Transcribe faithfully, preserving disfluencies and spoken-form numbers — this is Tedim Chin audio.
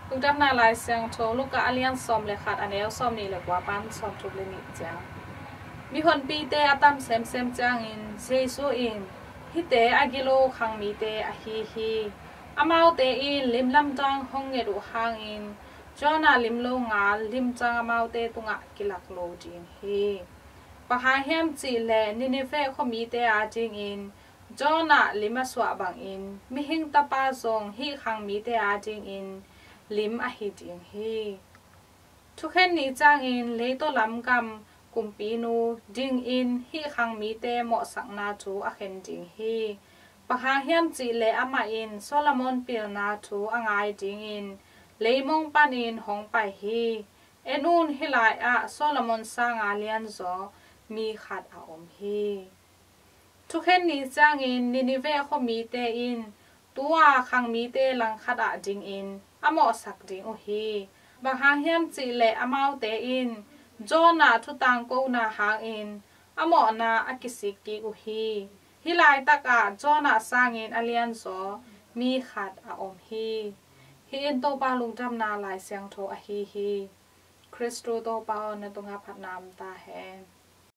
Lungdamna Lai Siangtho Luka a lian sawm le khat, a neu sawm nih le kua pan sawm thum le nih ciang. Mihonpite a tam semsem ciangin Jesu in, "Hihte a gilo khangmite ahi hi. Amaute in limlamdang hong nget uh hangin Jonah lim lo ngal limcang amaute tungah kilak lo ding hi. Bang hang hiam cih leh Nineveh khuamite adingin Jonah lim a suah bangin Mihing Tapa zong hih khangmite adingin lim ahi ding hi. Thukhen ni ciangin leitaw lam gam kumpinu dingin hih khangmite mawhsakna thu a khen ding hi. Bang hang hiam cih leh amah in Solomon pilna thu a ngai dingin leimong panin hong pai hi. En un, hih lai-ah Solomon sanga lianzaw mi khat a om hi." Thukhen ni ciangin Nineveh khuamite in tu-a khangmite langkhat ah dingin a mawhsak ding uh hi. Bang hang hiam cih leh amaute in Jonah thutangkona hangin a mawhna a kisik kik uh hi. Hih laitakah Jonah sangin a lianzaw mi khat a om hi. Hih in Topa Lungdamna Lai Siangtho ahi hi. Khristu Topa aw, na tungah phatna om ta hen.